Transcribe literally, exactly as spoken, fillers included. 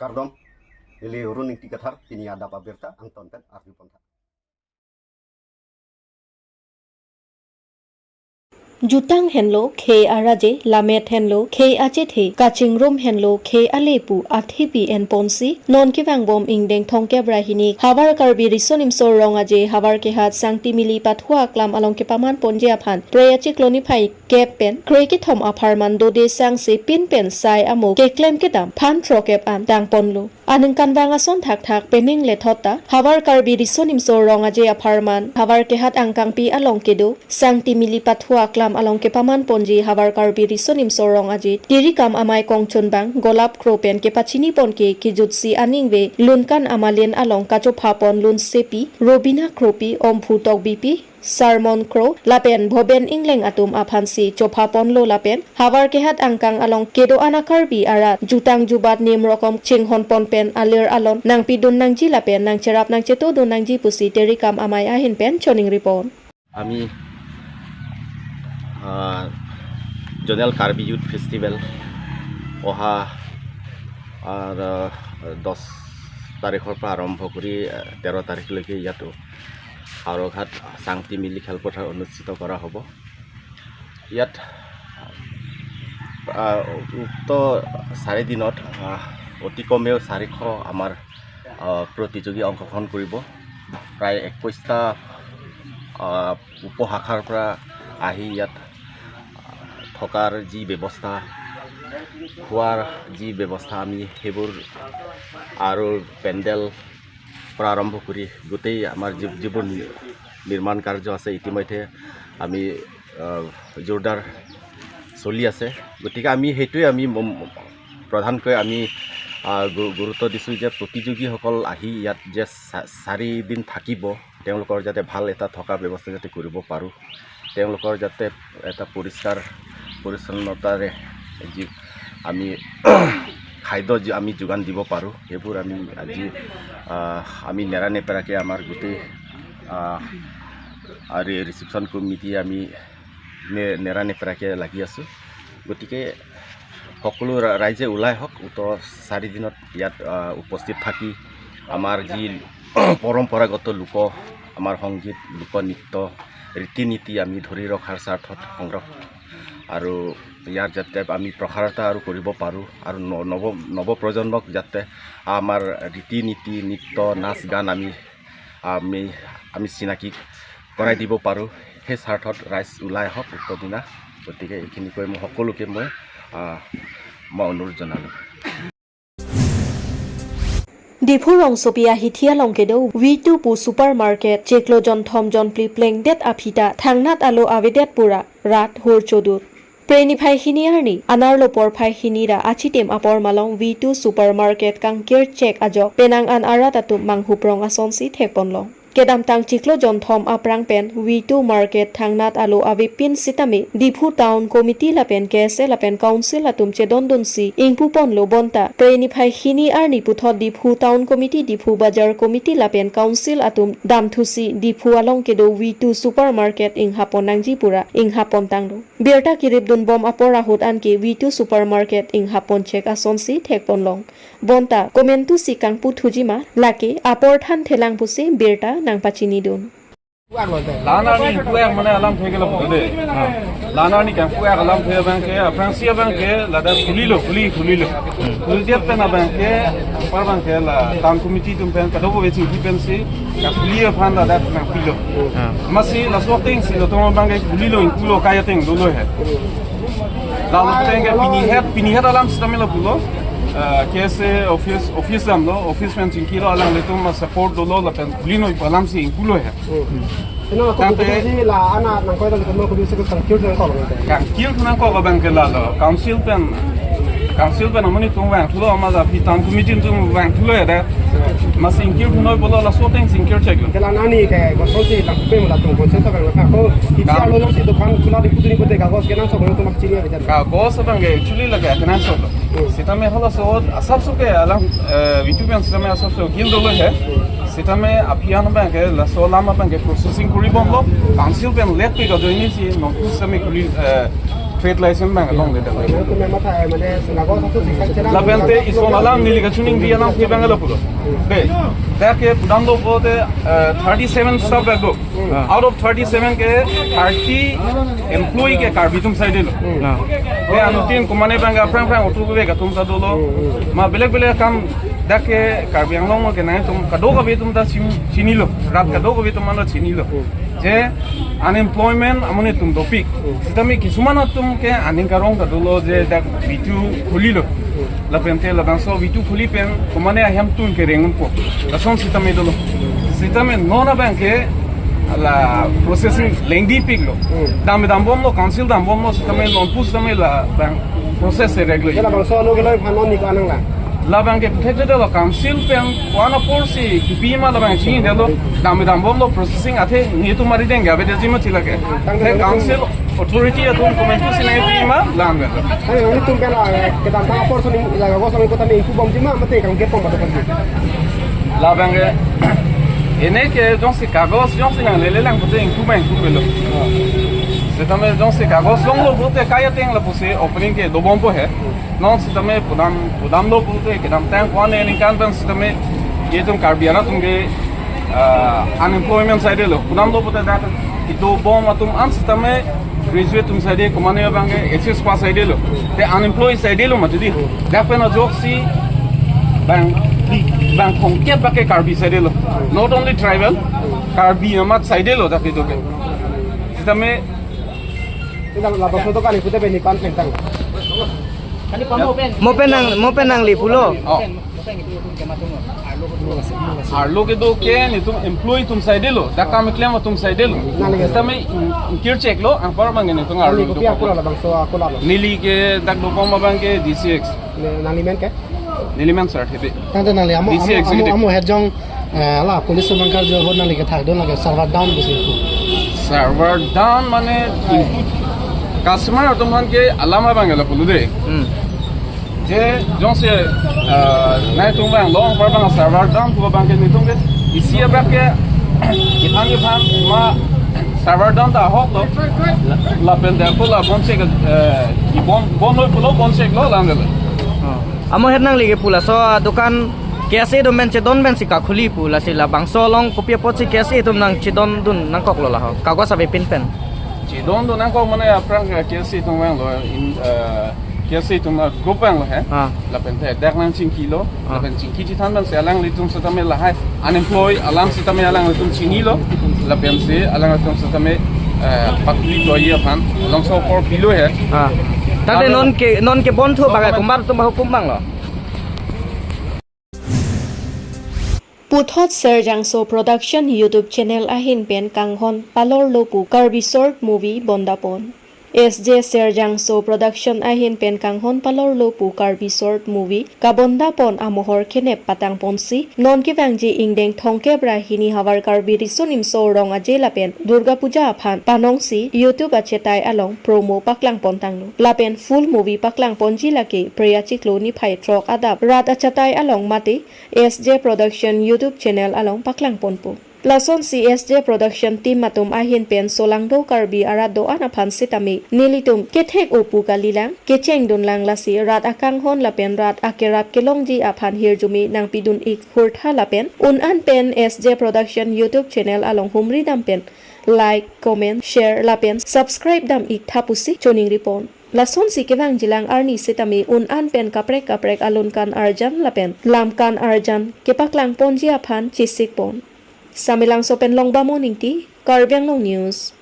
Kardom, neli Arun Ingti Kathar, pini adap abirta angton pen arju pon tha. Jutang henlo khei araje, lamet henlo khei achethe, kachingrum henlo khei ale pu athe pi en ponsi, non kevangbom ingdeng thomkep ra hini Havar Karbi Riso Nimso Rong Aje Havar Kehat Sangti Mili Pathua Aklam along kepaman ponji aphan, pre achiklo niphai kep pen kre kethom apharman dode sangse pin pen sai amo keklem kedam phan throkep an tang ponlo. Aningkanvang ason thakthak penang lethot ta Havar Karbi Riso Nimso Rong Aje apharman Havar Kehat angkangpi along kedo Sangti Mili Pathua Aklam along kepaman ponji Havar Karbi Riso Nimso Rong Aje Tirikam Amei Kongchunbang Golap Kro pen kepachini pon ke kejutsi aningve Lunkan Amalin along kachopha pon lunsepi Robina Kropi, Omphu Tokbipi, Sarmon Kro lapen Bhoben Ingleng atum aphansi chopha ponlo lapen Havar Kehat angkang along kedo-an a-Karbi arat jutang jubat nim rokom chinghon pon pen alir alon nangpidun nangji lapen nangcherap nangchetodun nangji pusi Tirikam Amei ahin pen choningri pon. আমি আহ, জনেৰেল Karbi youth festival অহা আহ, দহ তাৰিখৰ পৰা আৰম্ভ কৰি আহ, তেৰ তাৰিখলৈকে ইয়াত হাওৰাঘাট চাংটি মিলি খেলপথাৰ অনুষ্ঠিত কৰা হ'ব। ইয়াত আহ, উক্ত চাৰি দিনত আহ, অতি কমেও চাৰিশ আমাৰ আহ, প্ৰতিযোগী অংশগ্ৰহণ কৰিব। প্ৰায় একৈশটা আহ, উপশাখাৰ পৰা আহি ইয়াত থকাৰ যি ব্যৱস্থা, খোৱাৰ যি ব্যৱস্থা, আমি সেইবোৰ আৰু পেণ্ডেল পৰা আৰম্ভ কৰি গোটেই আমাৰ যি যিবোৰ নি- নিৰ্মাণ কাৰ্য আছে, ইতিমধ্যে আমি আহ, জোৰদাৰ চলি আছে। গতিকে আমি সেইটোৱে আমি ম- প্ৰধানকৈ আমি আহ, গু- গুৰুত্ব দিছোঁ যে প্ৰতিযোগীসকল আহি ইয়াত যে চা- চাৰি দিন থাকিব, তেওঁলোকৰ যাতে ভাল এটা থকা ব্যৱস্থা যাতে কৰিব পাৰোঁ, তেওঁলোকৰ যাতে এটা পৰিষ্কাৰ পৰিচ্ছন্নতাৰে যি আমি খাদ্য যি আমি যোগান দিব পাৰোঁ, সেইবোৰ আমি আজি আহ, আমি নেৰা নেপেৰাকৈ আমাৰ গোটেই আহ, আৰু ৰিচিপশ্যন কমিটি আমি নে- নেৰা নেপেৰাকৈ লাগি আছোঁ। গতিকে সকলো ৰা- ৰাইজে ওলাই আহক, উক্ত চাৰি দিনত ইয়াত আহ, উপস্থিত থাকি আমাৰ যি পৰম্পৰাগত লোক, আমাৰ সংগীত, লোকনৃত্য, ৰীতি নীতি আমি ধৰি ৰখাৰ স্বাৰ্থত সংগ্ৰহ আৰু ইয়াৰ যাতে আমি প্ৰসাৰতা আৰু কৰিব পাৰোঁ আৰু ন- নৱ নৱপ্ৰজন্মক যাতে আমাৰ ৰীতি নীতি, নৃত্য, নাচ গান আমি আমি আমি চিনাকি কৰাই দিব পাৰোঁ, সেই স্বাৰ্থত ৰাইজ ওলাই আহক উক্ত দিনা। গতিকে এইখিনি কৈ মই সকলোকে মই আহ, মই অনুৰোধ জনালোঁ। Diphu rongsopi ahithi along kedo V two pu supermarket chiklo jonthom jonphli plengdet aphi ta thangnat alo avedet pura rat hur chodut. Pre niphai hini arni anerlo porphai hini ra achitim apor malong V two supermarket kangkir chek ajok penang an arat atum manghuprong asonsi thekponlong. Kedamtang chiklo jonthom aphrang pen V two market thangnat alo avepin sitame Diphu Town Committee lapen K S A lapen Council atum chedondunsi ingpuponlo bonta pre niphai hini arni puthot Diphu Town Committee, Diphu Bazar Committee lapen Council atum damthusi Diphu along kedo V two supermarket inghapon nangji pura inghapontanglo. Birta kiripdunbom apor ahut anke V two supermarket inghapon chek asonsi thekponlong. Bonta komentusi kangputhujima lake apor thanthelang pusi birta nangpachinidun. Lan arni ingpu-ek mane alam thoi ke lapu de. Lan arni kangpu-ek alam thoi abangke, aphrangsi abangke, ladak khulilo, khuli, khulilo. Khulidetpen abangke, apar abangke la town committee atum pen, kadokave chingki pensi, kakhuli aphan ladak nangpilo. Amatsi laso atengsi latum abangke khulilo, ingpulo, kai ateng dolo he. Lalu abangke pinihet, pinihet alam sitame lapulo. Ah, K S A office, office damlo, office pen chingkilo, alanglitum ma support dolo, lapen khuli noi pu alamsi ingpulo he. Sino ako Tangte- kudu si la ana nangkoi tangte mo kudu si ko kangkir nangkok lo. Kangkir nangkok abangke lalo. Council pen, council pen amonit atum vangthulo, amat aphi town committee atum vangthulo ya da. Amatsi ingkir noi pulo, laso atengsi ingkir cheklo. Kela nani ke gosol si lapu pe mo latum konsep ta kang ko. Iti Kam- alo si dukan khula di putri putri kagos kenangsot lo tum chini ya. Kagos abangke actually lake kenangsot lo. Hmm. Sitame halaso asapso ke alam, eh, V two pen sitame asapso gil dolo he. Sitame aphi an abangke laso alam abangke processing koribomlo, council pen let pe kajoinesi non sitame khuli, eh, Trade license abang along le. Lapen te ison alam neli kachiningri alam ke abang lo pulo. De, dak ke pudamlo pulote, eh, thirty-seven staff dak do. Ah. Out of thirty-seven ke thirty employee ke Karbi atum side lo. Ah. Te anuttin komane abang ke aphrang aphrang auto ke atum ta dolo. Ma belek belek akam dak ke Karbi Anglong ke nangtum kadokave atum ta chini, chinilo. Rat kadokave atum mano chinilo. Je unemployment amonit atum dopik. Sitame kisuman atum ke aning karong ta dolo je dak V two khulilo. Lapen te labangso V two khuli pen komane ahemtun ke reng unpo. Lason sitame dolo. Sitame non abang ke la processing lengdi piklo. Dam dambomlo, council dambomlo, sitame non pusitame labang process se regular. Ya, labangso ano ke lo aphan non ni ko-an nanglang? Labang ke thekthedetlo, council pen ko-an apor si kipi ma labang chini detlo, dam dambomlo, processing athe netum mari deng gabe de jima chila ke. Te council authority atum komantu si nangpi ma lang detlo. Tangte nelitum pen la kedamtang apor soni la kagos soni kota me ingpu bom jima mate kangkep bom bata. Labang ke ene ke jongsi kagos jongsi nanglele lang pute ingpu ma ingpu pelo. Sitame jongsi kagos longlo pute kai ateng lapusi opening ke dobompo he. Non sitame pudam, pudamlo pulote kedamtang ko-an aningkan pen sitame itum Karbi arat atum ke, ah, unemployment side lo. Pudamlo pulote dak kedobom atum an sitame graduate atum side, komane abang ke H S pass side lo. Te unemployed side lo mati di. Dak pen ajoksi bang, bang thomkep abang ke Karbi side lo. Not only tribal, Karbi amat side lo dak itu ke. Sitame Ini kalau laptop itu kan ikutnya beni pan tentang. Mo pen nang, mo pen nangli pulo. Oh. Arlo kedo ke netum employee atum side lo, dak kam klem atum side lo. Nangli ke? Sitame ingkir cheklo, anpar abang netum arlo Nangli kedo kopi aku kedo. Lah bangso aku lah. Neli ke dak dobom abang ke D C X. Ne, nangli men ke? Neli men sir, hebi. Tangte nangli amo, D C amo, amo, executive. Amo head jong, eh, la police abang karjo ahut nangli kethak dun lake server down pusi pu. Server down mane input customer atum aphan ke alam abang lo pulo de. Hmm. Je jongsi, eh, nangtum abang long par abang server down pu abang ke netum ke isi abang ke iphan iphan ma server down ta ahok lo. La, lapen de ko la bonchek, eh, ibon bon lo pulo bonchek lo lang de. Oh. Amo head nangli ke pu laso adukan K S A atum pen chedon pensi kakhuli pu lasi labangso along kopi apotsi K S A atum nangchedondun nangkoklo laho. Kagos avepin pen. Chedondun nangkok mane aphrang K S A atum vanglo in, eh, K S A atum group vanglo he. Ah. Lapen te dak nangchingki lo. Ah. Lapen chingki chethan pensi alanglitum sitame lahai unemployed alam sitame alanglitum chinilo. Lapensi alanglitum sitame, eh, pakli lo ye aphan. Along so por pilo he. Ah. Tangte Alo. Non ke, non ke bon thu abang Bon kumar atum ahukum abang lo. Puthot Serjangso Production YouTube channel ahin pen kanghon palorlo pu Karbi short movie bondapon. S J Serjangso Production ahin pen kanghon palorlo pu Karbi short movie kabondapon amohor khenep patangponsi non kevangji ingdeng thomkep ra hini havar Karbi Riso Nimso Rong Aje lapen Durga Puja aphan panongsi YouTube achetai along promo paklangpon tanglo. Lapen full movie paklangponji lake Phre achiklo niphai throk adap rat achetai along mate S J Production YouTube channel along paklangponpo. Lasonsi S J Production team atum ahin pen solangdo Karbi arat do-an aphan sitame nelitum kethek-o pu kalilang, kechengdunlang lasi rat akanghon lapen rat akerap kelongji aphan hirjume nangpidun ik hurtha lapen un-an pen S J Production YouTube channel along humri dam pen like, comment, share lapen subscribe dam ik tha pusi choningripon. Lasonsi kevangjilang arni sitame un-an pen kaprek kaprek alun kan arjan lapen lam kan arjan kepaklangponji aphan chesikpon. Samelangso pen Longbam Ingti, Karbi Anglong News.